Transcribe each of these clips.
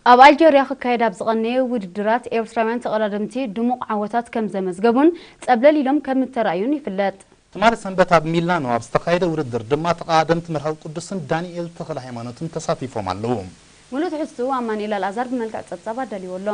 ኣብ ኣልጀርያ ክካየድ ኣብ ዝቐነየ ውድድራት ኤርትራውያን ተቐዳደምቲ ድሙቕ ዓወታት ከም ዘመዝገቡን ጸብለል ኢሎም ከም እተራእዩን ይፍለጥ። ትማሊ ሰንበት ኣብ ሚላኖ ኣብ ዝተኻየደ ውድድር ድማ ተቐዳደምቲ መርሃዊ ቅዱስን ዳንኤል ተኽለ ሃይማኖትን ተሳቲፎም ኣለዉ። ሙሉእ ትሕዝትኡ ኣማኑኤል ኣልኣዛር ብመልክዕ ጸብጻብ ኣዳልዎ ኣሎ።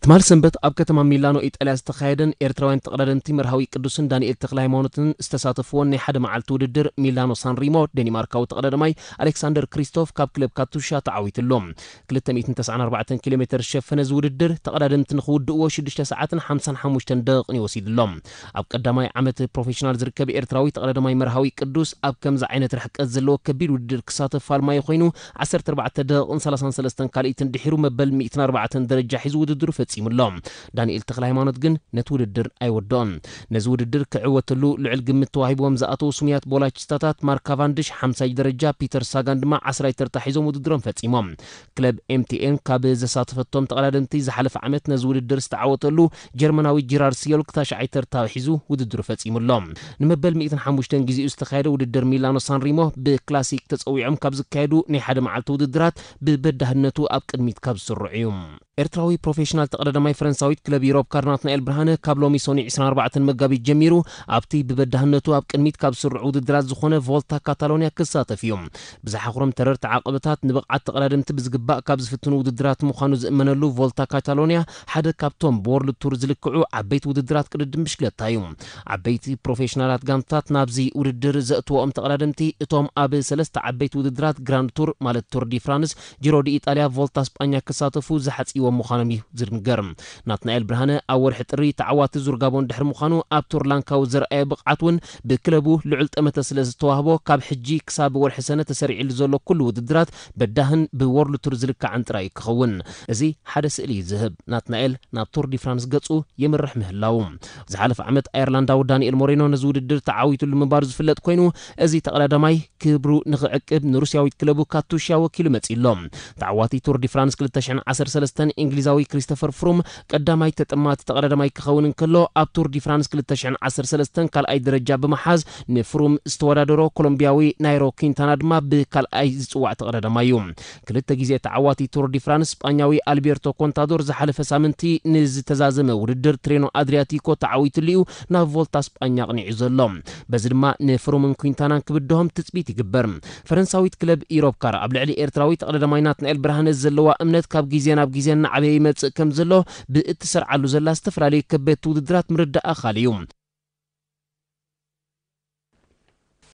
ትማሊ ሰንበት ኣብ ከተማ ሚላኖ ኢጣልያ ዝተኻየደን ኤርትራውያን ተቐዳደምቲ መርሃዊ ቅዱስን ዳንኤል ተኽለ ሃይማኖትን ዝተሳተፍዎን ናይ ሓደ መዓልቲ ውድድር ሚላኖ ሳንሪሞ ዴኒማርካዊ ተቐዳዳማይ ኣሌክሳንደር ክሪስቶፍ ካብ ክለብ ካቱሻ ተዓዊትሎም። ክልተ ሚእትን ተስዓን ኣርባዕተን ኪሎ ሜተር ዝሸፈነ እዚ ውድድር ተቐዳደምቲ ንኽውድእዎ ሽዱሽተ ሰዓትን ሓምሳን ሓሙሽተን ደቂቕን እዩ ወሲድሎም። ኣብ ቀዳማይ ዓመት ፕሮፌሽናል ዝርከብ ኤርትራዊ ተቐዳዳማይ መርሃዊ ቅዱስ ኣብ ከምዚ ዓይነት ርሕቀት ዘለዎ ከቢድ ውድድር ክሳተፍ ፋልማዮ ኮይኑ ዓሰርተ ኣርባዕተ ደቂቕን ሰላሳን ሰለስተን ካልኢትን ድሒሩ መበል ሚእትን ኣርባዕተን ደረጃ ሒዙ ውድድሩ ፈጺሙ ኣሎ። ዳንኤል ተኽለ ሃይማኖት ግን ነቲ ውድድር ኣይወድኦን። ነዚ ውድድር ክዕወተሉ ልዑል ግምት ተዋሂብዎም ዝኣተዉ ስሙያት ቦላቺስታታት ማርክ ካቫንድሽ ሓምሳይ ደረጃ፣ ፒተር ሳጋን ድማ ዓስራይ ተርታ ሒዞም ውድድሮም ፈጺሞም። ክለብ ኤምቲኤን ካብ ዘሳተፈቶም ተቐዳደምቲ ዝሓለፈ ዓመት ነዚ ውድድር ዝተዓወተሉ ጀርመናዊ ጂራርድ ስዮልክ ታሽዓይ ተርታ ሒዙ ውድድሩ ፈጺሙ ኣሎ። ንመበል ሚእትን ሓሙሽተን ግዜኡ ዝተኻየደ ውድድር ሚላኖ ሳንሪሞ ብክላሲክ ተጸዊዖም ካብ ዝካየዱ ናይ ሓደ መዓልቲ ውድድራት ብበዳህነቱ ኣብ ቅድሚት ካብ ዝስርዑ እዩ። ኤርትራዊ ፕሮፌሽናል ተቐዳዳማይ ፈረንሳዊት ክለብ ዩሮፕ ካር ናትናኤል ብርሃነ ካብ ሎሚ ሰኑይ ዕስራን ኣርባዕተን መጋቢት ጀሚሩ ኣብቲ ብበዳህነቱ ኣብ ቅድሚት ካብ ዝስርዑ ውድድራት ዝኾነ ቮልታ ካታሎንያ ክሳተፍ እዩ። ብዝሓኽሮም ተረርቲ ዓቐበታት ንብቕዓት ተቐዳደምቲ ብዝግባእ ካብ ዝፍትኑ ውድድራት ምዃኑ ዝእመነሉ ቮልታ ካታሎንያ ሓደ ካብቶም ብወርልድ ቱር ዝልክዑ ዓበይቲ ውድድራት ቅድድም ብሽክለታ እዩ። ዓበይቲ ፕሮፌሽናላት ጋንታት ናብዚ ውድድር ዘእትወኦም ተቐዳደምቲ እቶም ኣብ ሰለስተ ዓበይቲ ውድድራት ግራንድ ቱር ማለት ቱር ዲ ፍራንስ፣ ጂሮ ዲ ኢጣልያ፣ ቮልታ ስጳኛ ክሳተፉ ዝሓጽይዎም ምዃኖም እዩ ዝንገር። ናትናኤል ብርሃነ ኣብ ወርሒ ጥሪ ተዓዋቲ ዙር ጋቦን ድሕሪ ምዃኑ ኣብ ቱር ላንካዊ ዘርኣዮ ብቕዓት እውን ብክለቡ ልዑል ጠመተ ስለ ዝተዋህቦ ካብ ሕጂ ክሳብ ወርሒ ሰነ ተሰሪዕሉ ዘሎ ኩሉ ውድድራት በዳህን ብወርልድ ቱር ዝልካዕን ጥራይ እዩ ክኸውን። እዚ ሓደ ስእሊ እዩ ዝህብ። ናትናኤል ናብ ቱር ዲ ፍራንስ ገጹ የምርሕ ምህላዉ። ዝሓለፈ ዓመት ኣየርላንዳዊ ዳንኤል ሞሬኖ ነዚ ውድድር ተዓዊቱሉ ምንባሩ ዝፍለጥ ኮይኑ፣ እዚ ተቐዳዳማይ ክብሩ ንኽዕቅብ ንሩስያዊት ክለቡ ካቱሻ ወኪሉ መጺኡ ኣሎ። ተዓዋቲ ቱር ዲ ፍራንስ ክልተ ሽሕን ዓሰርተ ሰለስተን እንግሊዛዊ ክሪስተፈር ፍሩም ቀዳማይ ተጠማቲ ተቐዳዳማይ ክኸውን እንከሎ፣ ኣብ ቱር ዲ ፍራንስ ክልተ ሽሕን ዓሰርተ ሰለስተን ካልኣይ ደረጃ ብምሓዝ ንፍሩም ዝተወዳደሮ ኮሎምቢያዊ ናይሮ ኪንታና ድማ ብካልኣይ ዝጽዋዕ ተቐዳዳማይ እዩ። ክልተ ግዜ ተዓዋቲ ቱር ዲ ፍራንስ ስጳኛዊ ኣልቤርቶ ኮንታዶር ዝሓለፈ ሳምንቲ ንዝተዛዘመ ውድድር ትሬኖ ኣድሪያቲኮ ተዓዊትሉ እዩ ናብ ቮልታ ስጳኛ ኣቕኒዑ ዘሎ። በዚ ድማ ንፍሩምን ኩንታናን ክብድሆም ትጽቢት ይግበር። ፈረንሳዊት ክለብ ኢሮፕ ካር ኣብ ልዕሊ ኤርትራዊ ተቐዳዳማይ ናትናኤል ብርሃነ ዘለዋ እምነት ካብ ግዜ ናብ ግዜ እናዓበየ ይመጽእ ከም ዘሎ ብእትሰርዓሉ ዘላ ዝተፈላለዩ ከበድቲ ውድድራት ምርዳእ ኣኻሊ እዩ።